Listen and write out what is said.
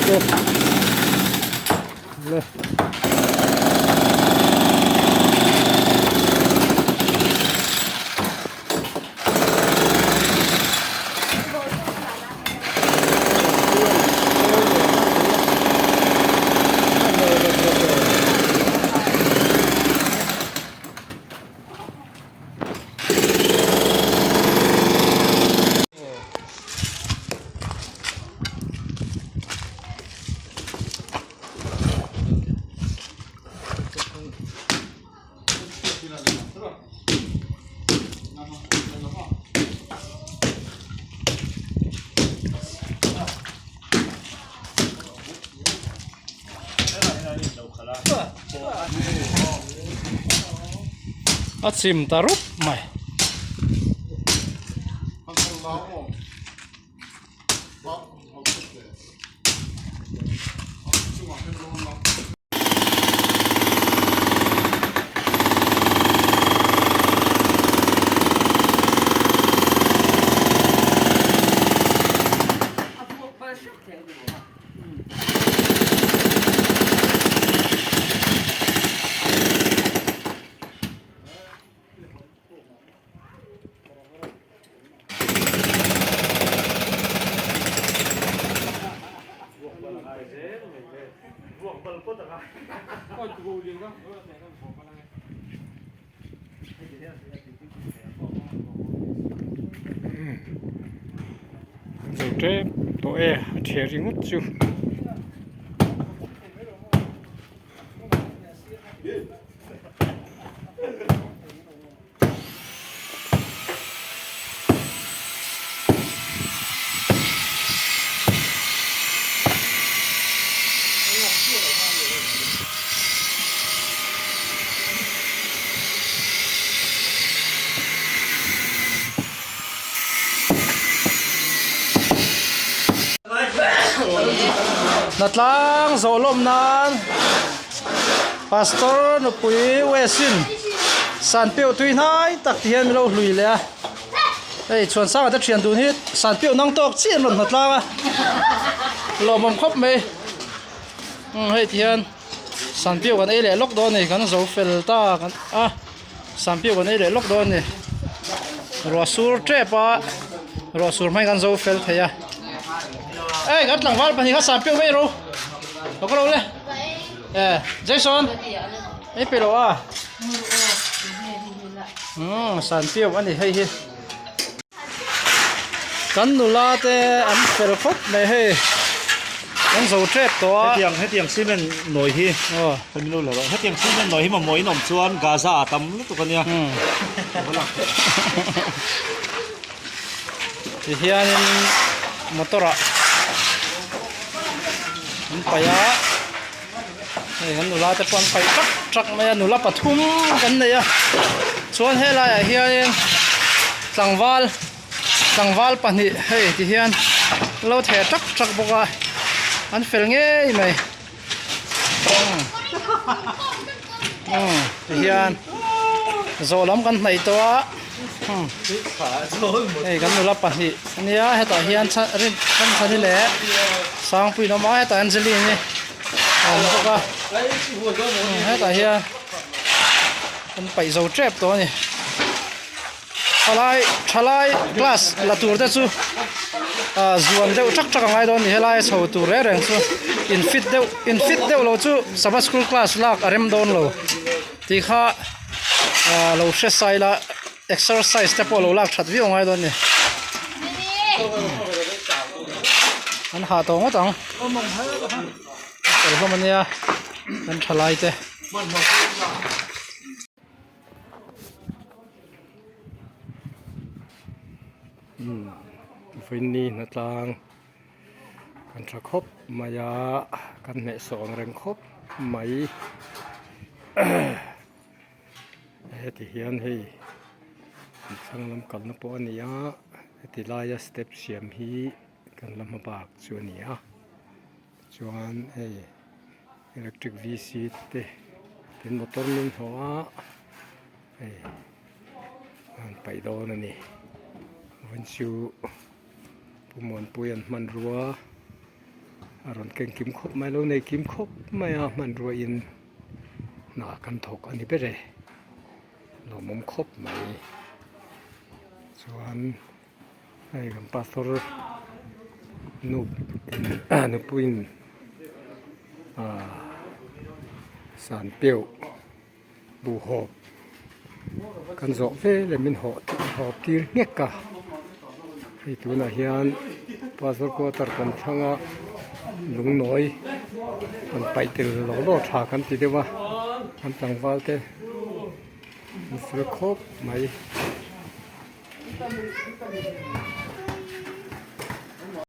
te le. A chim ta rup mai. Zo tep tawh e a ṭhiah ringawt chu. Hnatlang zawh lawm nan Pastor nupui Wesin Sanpiau tui hnai tak ti hian min lo hlui leh a hei Chhuansanga te thian dun hi Sanpiau nang tawk chiah an rawn hnatlang a lawmawm khawp mai umm hei ti hian Sanpiau kan ei leh lawk dawn a ni kan zo fel ta a Sanpiau kan ei leh lawk dawn a ni ruah sur tep a ruah sur hmai kan zo fel thei a ei kan tlangval pahnih kha Sanpiau mai ro lo ka lo le e Jason ei pe lo a umm Sanpiau a ni hei hi kan nula te an fel khawp mai hei kan zo tep tawh a hetiang hetiang cement nawi hi aw hemi lo la rawh hetiang cement nawi hi mamawh in awm chuan Gaza a tam lutuk ania ti hianin motor ah an paih a hei kan nula te pawh an paih trak trak mai a nula pathum kan nei a chuan helai ah hianin tlangval tlangval pahnih hei ti hian lo theh trak trak bawk a an fel ngei mai umm ti hian zawh lam kan hnaih tawh a hei kan nula pahnih ania hetah hian Chhanchhani leh Sangpuiin a awm a hetah Angeline-i a awm bawk a hetah hian an paih zo tep tawh a ni. Thalai thalai class la tur te chu ah zuan deuh thak thak a ngai dawn a ni helai a chho tur reng reng chu in fit deuh in fit deuh lo chu sabbath school class lak a rem dawn lo tih kha ah lo hre sai la exercise te pawh lo lak that viau a ngai dawn a ni an hah tawh ngawt ang a fel hlawm a nia kan thalai te. Vawiinni hnatlang kan tha khawp mai a kan hnehsawh ang reng khawp mai heti hian hei thlang lam kalna pawh a ni a heti laia step siam hi kan la hma bak chu a ni a chuan hei. Electric v c te tin motor min hnawh a hei an paih dawn a ni vawiin chu Pu Muanpuia'n hmanrua A rawn keng kim khawp mai lo nei kim khawp mai a hmanrua in hna kan thawk a ni ber e lawmawm khawp mai chuan hei kan pastor nu nupuiin ah sanpiau buhhawp kan zawh vel em min hawh hawp tir nghek a hei tunah hian pastor quarter kan thlang a lungnawi an paih tel lawk lawk tha kan ti deuh a an tlangval te an fel khawp mai.